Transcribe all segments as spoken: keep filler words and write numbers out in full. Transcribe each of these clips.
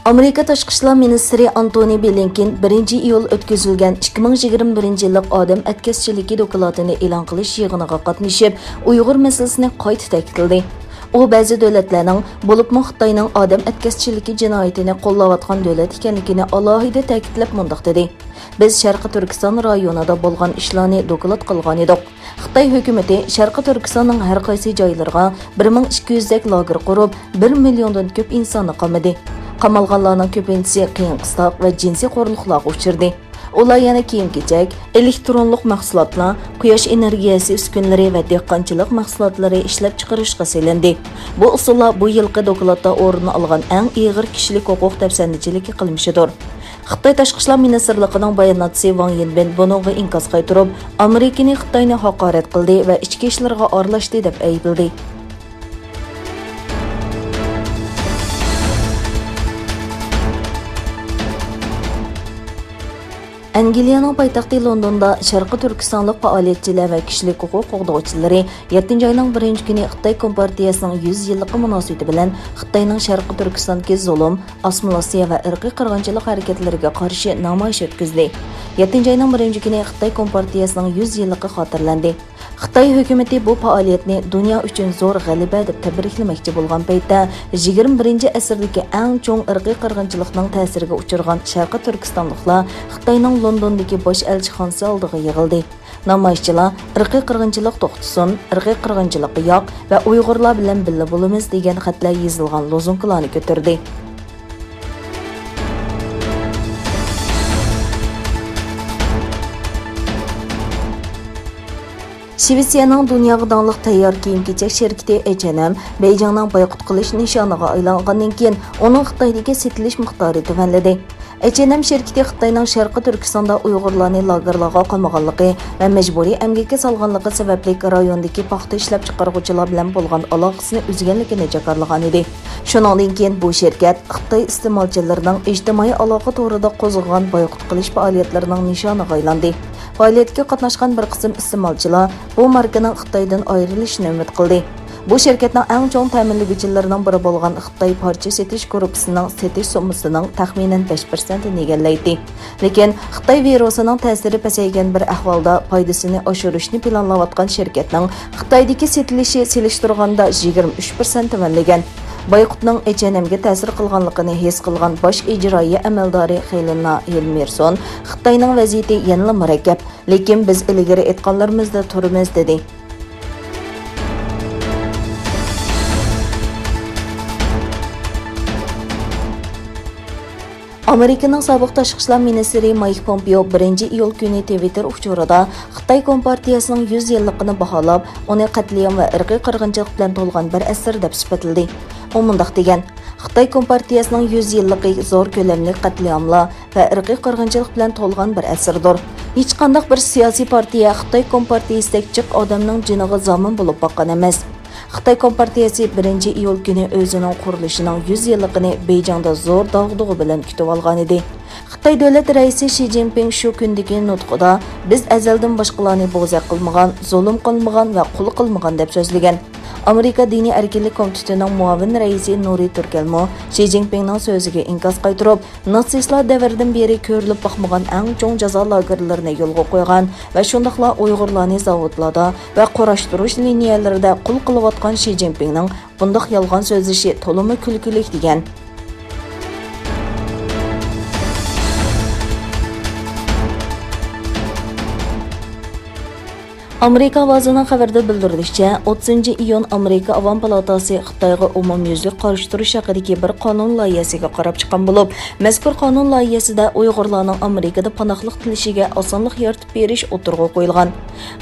ئامېرىكا تاشقى ئىشلار مىنىستىرى ئانتونى بلىنكېن بىرىنچى ئىيۇل ئۆتكۈزۈلگەن ئىككى مىڭ يىگىرمە بىرىنچى يىللىق ئادەم ئەتكەسچىلىكى دوكلاتىنى ئېلان قىلىش يىغىنىغا قاتنىشىپ، ئۇيغۇر مەسىلىسىنى قايتا تەكىتلىدى. ئۇ بەزى دۆلەتلەرنىڭ، بولۇپمۇ خىتاينىڭ ئادەم ئەتكەسچىلىكى جىنايىتىنى قوللاۋاتقان دۆلەت ئىكەنلىكىنى ئالاھىدە تەكىتلەپ مۇنداق دېدى: بىز شەرقىي تۈركىستان رايونىدا بولغان ئىشلارنى دوكلات قىلغانىدۇق. خىتاي ھۆكۈمىتى شەرقىي تۈركىستاننىڭ ھەر قايسى جايلىرىغا بىر مىڭ ئىككى يۈزدەك لاگېر قۇرۇپ، بىر مىليوندىن كۆپ ئىنساننى قامىدى. قامالغانلارنىڭ كۆپىنچىسى قىيىن-قىستاق ۋە جىنسىي خورلۇقلارغا ئۇچرىدى. ئۇلار يەنە كىيىم-كېچەك، ئېلېكترونلۇق مەھسۇلاتلار، قۇياش ئېنېرگىيەسى ئۈسكۈنىلىرى ۋە دېھقانچىلىق مەھسۇلاتلىرى ئىشلەپچىقىرىشقا سېلىندى. بۇ ئۇسۇللار بۇ يىلقى دوكلاتتا ئورۇن ئالغان ئەڭ ئېغىر كىشىلىك ھوقۇق دەپسەندىچىلىكى قىلمىشىدۇر. خىتاي تاشقى ئىشلار مىنىستىرلىقىنىڭ باياناتچىسى ۋاڭ يىنبىن بۇنىڭغا ئىنكاس قايتۇرۇپ، ئامېرىكىنى خىتاينى ھاقارەت قىلدى ۋە ئىچكى ئىشلىرىغا ئارىلاشتى دەپ ئەيىبلىدى. ئەنگلىيەنىڭ پايتەختى لوندوندا شەرقىي تۈركىستانلىق پائالىيەتچىلەر ۋە كىشىلىك ھوقۇق قوغدىغۇچىلىرى يەتتىنچى ئاينىڭ بىرىنچى كۈنى خىتاي كومپارتىيەسىنىڭ يۈز يىللىقى مۇناسىۋىتى بىلەن خىتاينىڭ شەرقىي تۈركىستاندىكى زۇلۇم، ئاسسىمىلياتسىيە ۋە ئىرقىي قىرغىنچىلىق ھەرىكەتلىرىگە قارشى نامايىش ئۆتكۈزدى. يەتتىنچى ئاينىڭ بىرىنچى كۈنى خىتاي كومپارتىيەسىنىڭ يۈز يىللىقى خاتىرىلەندى. خىتاي ھۆكۈمىتى بۇ پائالىيەتنى دۇنيا ئۈچۈن زور غەلىبە دەپ تەبرىكلىمەكچى بولغان پەيتتە، يىگىرمە بىرىنچى ئەسىردىكى ئەڭ چوڭ ئىرقىي قىرغىنچىلىقنىڭ تەسىرىگە ئۇچرىغان شەرقىي تۈركىستانلىقلار خىتاينىڭ لوندوندىكى باش ئەلچىخانىسى ئالدىغا يىغىلدى. نامايىشچىلار «ئىرقىي قىرغىنچىلىق توختىسۇن، ئىرقىي قىرغىنچىلىققا ياق» ۋە «ئۇيغۇرلار بىلەن بىللە بولىمىز» دېگەن خەتلەر يېزىلغان لوزۇنكىلارنى كۆتۈردى. شىۋېتسىيەنىڭ دۇنياغا داڭلىق تەييار كىيىم-كېچەك شىركىتى ئېچ ئېن ئېم بېيجىڭنىڭ بايقۇت قىلىش نىشانىغا ئايلانغاندىن كېيىن، ئۇنىڭ خىتايدىكى سېتىلىش مىقدارى تۆۋەنلىدى. ئېچ ئېن ئېم شىركىتى خىتاينىڭ شەرقىي تۈركىستاندا ئۇيغۇرلارنى لاگېرلارغا قامىغانلىقى ۋە مەجبۇرىي ئەمگەككە سالغانلىقى سەۋەبلىك رايوندىكى پاختا ئىشلەپچىقارغۇچىلار بىلەن بولغان ئالاقىسىنى ئۈزگەنلىكىنى جاكارلىغانىدى. شۇنىڭدىن كېيىن بۇ شىركەت خىتاي ئىستېمالچىلىرىنىڭ ئىجتىمائىي ئالاقە تورىدا قوزغىغان بايقۇت قىلىش پائالىيەتلىرىنىڭ نىشانىغا ئايلاندى. پائالىيەتكە قاتناشقان بىر قىسىم ئىستېمالچىلار بۇ ماركىنىڭ خىتايدىن ئايرىلىشىنى ئۈمىد قىلدى. بۇ شىركەتنىڭ ئەڭ چوڭ تەمىنلىگۈچىلىرىنىڭ بىرى بولغان خىتاي پارچە سېتىش گۇرۇپپىسىنىڭ سېتىش سوممىسىنىڭ تەخمىنەن بەش پىرسەنتىنى ئىگىلەيتتى. لېكىن خىتاي ۋىرۇسىنىڭ تەسىرى پەسەيگەن بىر ئەھۋالدا پايدىسىنى ئاشۇرۇشنى پىلانلاۋاتقان شىركەتنىڭ خىتايدىكى سېتىلىشى سېلىشتۇرغاندا يىگىرمە ئۈچ پىرسەنت تۆۋەنلىگەن. بايقۇتنىڭ ئېچ ئېن ئېمگە تەسىر قىلغانلىقىنى ھېس قىلغان باش ئىجرائىيە ئەمەلدارى خېلىنا ھېلمېرسون خىتاينىڭ ۋەزىيىتى يەنىلا مۇرەككەپ، لېكىن بىز ئىلگىرى ئېيتقانلىرىمىزدا تۇرىمىز، دېدى. ئامېرىكىنىڭ سابىق تاشقى ئىشلار مىنىستىرى مايك پومپېئو بىرىنچى ئىيۇل كۈنى تىۋىتتېر ئۇچۇرىدا خىتاي كومپارتىيەسىنىڭ يۈز يىللىقىنى باھالاپ، ئۇنى قەتلىئام ۋە ئىرقىي قىرغىنچىلىق بىلەن تولغان بىر ئەسىر دەپ سۈپەتلىدى. ئۇ مۇنداق دېگەن: «خىتاي كومپارتىيەسىنىڭ يۈز يىللىقى زور كۆلەملىك قەتلىئاملار ۋە ئىرقىي قىرغىنچىلىق بىلەن تولغان بىر ئەسىردۇر. ھېچقانداق بىر سىياسىي پارتىيە خىتاي كومپارتىيەسىدەك جىق ئادەمنىڭ جېنىغا زامىن بولۇپ باققان ئەمەس.» خىتاي كومپارتىيەسى بىرىنچى ئىيۇل كۈنى ئۆزىنىڭ قۇرۇلۇشىنىڭ يۈز يىللىقىنى بېيجىڭدا زور داغدۇغا بىلەن كۈتۈۋالغانىدى. خىتاي دۆلەت رەئىسى شى جىنپىڭ شۇ كۈندىكى نۇتقىدا، «بىز ئەزەلدىن باشقىلارنى بوزەك قىلمىغان، زۇلۇم قىلمىغان ۋە قۇل قىلمىغان» دەپ سۆزلىگەن. ئامېرىكا دىنىي ئەركىنلىك كومىتېتىنىڭ مۇئاۋىن رەئىسى نۇرى تۈركەلمۇ شى جىنپىڭنىڭ سۆزىگە ئىنكاس قايتۇرۇپ، ناتسىستلار دەۋرىدىن بېرى كۆرۈلۈپ باقمىغان ئەڭ چوڭ جازا لاگېرلىرىنى يولغا قويغان ۋە شۇنداقلا ئۇيغۇرلارنى زاۋۇتلاردا ۋە قۇراشتۇرۇش لىنىيەلىرىدە قۇل قىلىۋاتقان شى جىنپىڭنىڭ بۇنداق يالغان سۆزلىشى تولىمۇ كۈلكىلىك، دېگەن. ئامېرىكا ئاۋازىنىڭ خەۋىرىدە بىلدۈرۈلۈشىچە، ئوتتۇزىنچى ئىيۇن ئامېرىكا ئاۋام پالاتاسى خىتايغا ئومۇميۈزلۈك قارشى تۇرۇش ھەققىدىكى بىر قانۇن لايىھەسىگە قاراپ چىققان بولۇپ، مەزكۇر قانۇن لايىھەسىدە ئۇيغۇرلارنىڭ ئامېرىكىدا پاناھلىق تىلىشىگە ئاسانلىق يارىتىپ بېرىش ئوتتۇرىغا قويۇلغان.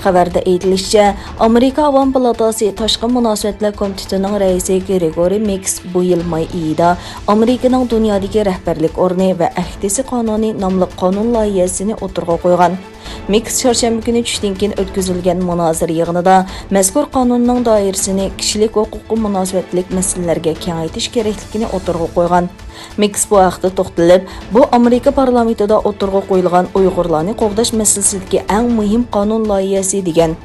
خەۋەردە ئېيتىلىشىچە، ئامېرىكا ئاۋام پالاتاسى تاشقى مۇناسىۋەتلەر كومىتېتىنىڭ رەئىسى گرېگورىي مىكس بۇ يىل ماي ئېيىدا ئامېرىكىنىڭ دۇنيادىكى رەھبەرلىك ئورنى ۋە ئەھدىسى قانۇنى ناملىق قانۇن لايىھەسىنى ئوتتۇرىغا قويغان. مىكس چارشەنبە كۈنى چۈشتىن كېيىن ئۆتكۈزۈلگەن مۇنازىرە يىغىنىدا مەزكۇر قانۇننىڭ دائىرىسىنى كىشىلىك ھوقۇققا مۇناسىۋەتلىك مەسىلىلەرگە كېڭەيتىش كېرەكلىكىنى ئوتتۇرىغا قويغان. مىكس بۇ ھەقتە توختىلىپ، بۇ ئامېرىكا پارلامېنتىدا ئوتتۇرىغا قويۇلغان ئۇيغۇرلارنى قوغداش مەسىلىسىدىكى ئەڭ مۇھىم قانۇن لايىھەسى، دېگەن.